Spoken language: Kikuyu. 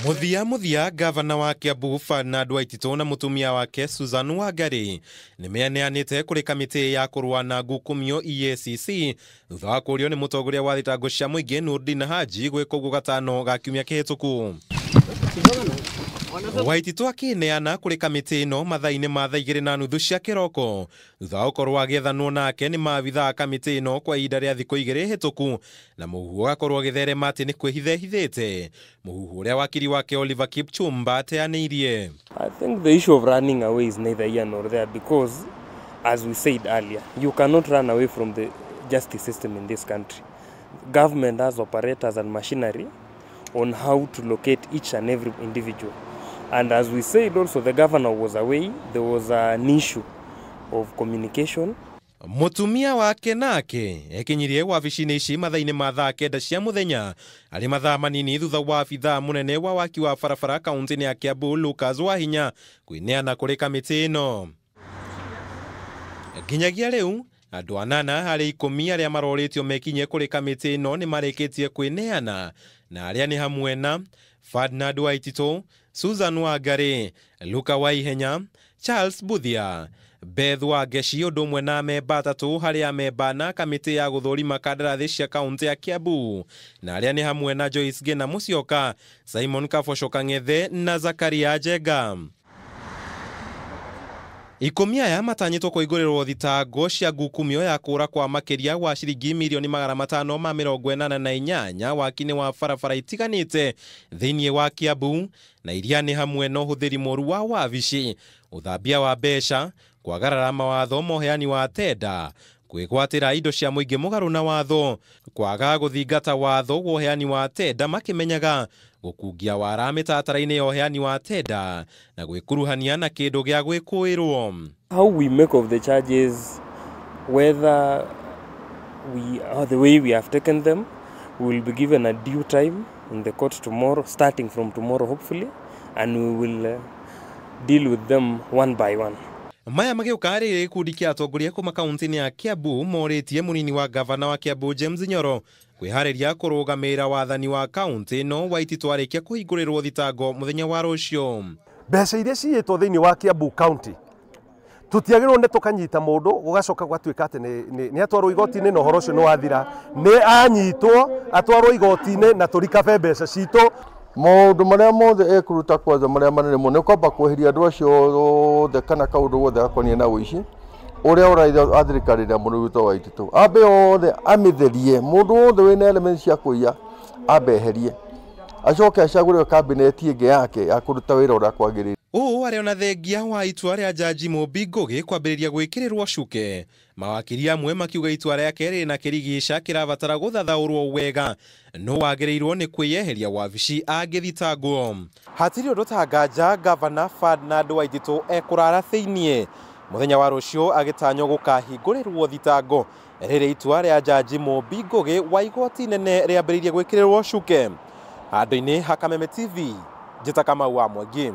Muthia muthia gavana wa Kiambu Ferdinand Waititu na mutumia wake Susan Wangari nimeaneanite kuri kamiti ya kurua na ngukumio EACC thutha wa kurio ni mutongoria wa thitango cia muingi Nurdin Haji gwika uguo gatano ga kiumia kihituku. Waititu akineana kuri kamiti ino mathaa-ini ma thaa igĩrĩ na nuthu cia kĩroko thutha wa gũkorwo agĩethanwo nake nĩ maabithaa a kamĩtĩ ĩno kwa ihinda rĩa thikũ igĩrĩ hĩtũku na mũhuhu ũgakorwo agĩtherema atĩ nĩ kwĩhithehithĩte mũhuhu ũrĩa wakiri wake Oliver Kipchumba ateanĩirie. I think the issue of running away is neither here nor there because, as we said earlier, you cannot run away from the justice system in this country. Government has operators and machinery on how to locate each and every individual. And as we said also, the governor was away. There was an issue of communication. Mutumia wake nake ekinyirie wabici-inĩ ici mathaa-inĩ ma thaa kenda cia mũthenya arĩ mathaa manini thutha wa abithaa mũnene wa waki wa barabara kaunti-inĩ ya Kiambu Lucas Wahinya kwĩneana kũrĩ kamĩtĩ ĩno. Nginyagia rĩu andũ anana harĩ 10 arĩa marorĩtio mekinye kũrĩ kamĩtĩ ĩno nĩ marĩkĩtie kwĩneana na arĩa nĩ hamwe na Ferdinand Waititu, Susan Wangari, Luka Waihenya, Charles Buthia, Beth Wangechi ũndũ ũmwe na amemba atatũ harĩ amemba na kamĩtĩ ya gũthũrima kandarathi cia kaunti ya Kiambu na arĩa nĩ hamwe na Joyce Ngina Musyoka, Simon Kaboco Kang'ethe na Zakaria Njenga. 10 aya matanyĩtwo kũhingũrĩrwo thitango cia ngukumio ya kũra kwa makĩria wa ciringi mirioni 588 waki-inĩ wa barabara itiganĩte thĩinĩ wa Kiambu na iria nĩ hamwe na ũhũthĩri mũru wa wabici, ũthambia wa mbeca, kwagarara mawatho ma ũheani wa tenda, kwĩgwatĩra indo cia mũingĩ mũgarũ na watho, kwaga gũthingata watho wa ũheani wa tenda makĩmenyaga, gũkungia wara mĩtaratara-inĩ ya ũheani wa tenda na gwĩkuruhania na kĩndũ gĩa gwĩkũĩrwo. How we make of the charges, whether we or the way we have taken them, we will be given a due time in the court tomorrow, starting from tomorrow hopefully, and we will deal with them one by one. Maya magĩũka rĩrĩ gĩkundi kĩa atongoria kuma kaunti-inĩ ya Kiambu morĩtie mũnini wa gavana wa Kiambu James Nyoro kwĩharĩria kũrũgamĩrĩra wathani wa kaunti ĩno Waititu arĩkia kũhingũrĩrwo thitango mũthenya wa rũciũ. Mbeca iria ciyĩtwo thĩinĩ wa Kiambu County tũtiagĩrĩirwo nĩ tũkanyita mũndũ gũgacoka gwatuĩka atĩ nĩ atwarwo igoti-inĩ na ũhoro ũcio nĩ wathira, nĩ anyitwo atwarwo igoti-inĩ na tũrikabe mbeca citũ. Maũndũ marĩa mothe ekũruta kwanza marĩa manene mũno nĩ kwamba kweheria andũ acio othe kana kaũndũ gothe gakoniĩ na ũici ũrĩa ũraitha thirikari ĩrĩa mũno witũ Waititu ambe othe amĩtherie, mũndũ wothe wĩna elements cia kũiya ambe eherie, acoke acagũre kabineti ĩngĩ yake ya kũruta wĩra ũrĩa kwagĩrĩire. Ũũ arĩ ona thengia wa itua rĩa Jaji Mumbi Ngugi kwambĩrĩria gwĩkĩrĩrwo cuke, mawakiri amwe makiuga itua rĩake rĩrĩ na kĩrigica kĩrabatara gũthathaũrwo wega no wagĩrĩirwo nĩ kwĩyeheria wabici angĩthitangwo. Hatirĩ ũndũ ta nganja gavana Ferdinand Waititu ekũrara thĩiniĩ mũthenya wa rũciũ agĩtanywo gũkahingũrĩrwo thitango rĩrĩ itua rĩa Jaji Mumbi Ngugi wa igoti inene rĩambĩrĩirie gwĩkĩrĩrwo cuke. Handũ-inĩ ha Kameme TV, njĩta Kamau wa Mwangi.